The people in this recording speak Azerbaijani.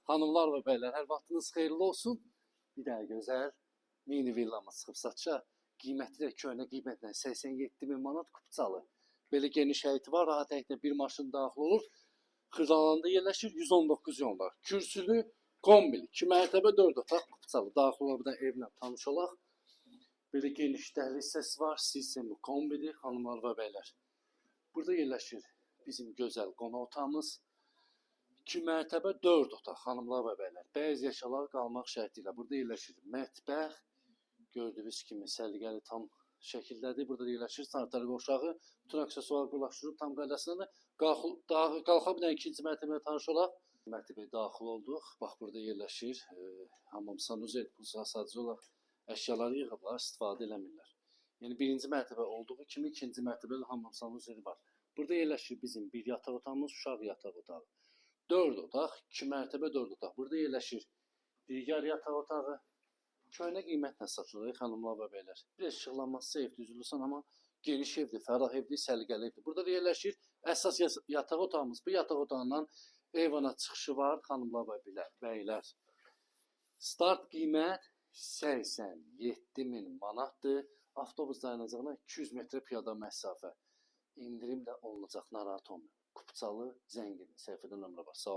Xanımlar və bəylər, hər vaxtınız xeyirli olsun. Bir dənə gözəl mini villamız çıxıb satışa. Qiyməti də köhnə qiymətlə 87 min manat kupçalı. Belə geniş həyəti var, rahat həyətdə bir maşın daxil olur. Xırdalanda yerləşir 119 yolda. Kürsülü kombili, 2 mərtəbə 4 otaq kupçalı. Daxil ola bir evlə tanış olaq. Belə geniş dəhliz hissəsi var, sistemi kombidir, xanımlar və bəylər. Burada yerləşir bizim gözəl qonaq otağımız. 2 mərtəbə 4 otaq, xanımlar və bəylər. Bəzi əşyalar qalmaq şərti ilə burada yerləşir mətbəx. Gördüyünüz kimi səliqəli tam şəkildədir. Burada da yerləşir sanitar qovşağı. Bütün aksesuar quraşdırılıb tam qaydasındadır. Qalxa bir dənə ikinci mərtəbəyə tanış olaq. Mərtəbəyə daxil olduq. Bax burada yerləşir hamam sanuzel. Bu sadəcə olaraq əşyaları yığıblar, istifadə eləmirlər. Yəni birinci mərtəbə olduğu kimi ikinci mərtəbədə hamam sanuzeli var. Burada yerləşir bizim bir yataq otağımız, uşaq yataq otağı. 4 otaq, 2 mərtəbə 4 otaq. Burada yerləşir digər yataq otağı. Köhnə qiymətlə satılır xanımlar və bəylər. Bir işıqlanması ev düzülürsən, amma geniş evdir, fərah evdir, səliqəli evdir. Burada da yerləşir əsas yataq otağımız. Bu yataq otağından eyvana çıxışı var xanımlar və bəylər. Start qiymət 87 min manatdır. Avtobus dayanacağına 200 metrə piyada məsafə. İndirim də olunacaq, narahat olmayın. Kupçalı, zəngin. Səhifədə nömrə var. Sağ olun.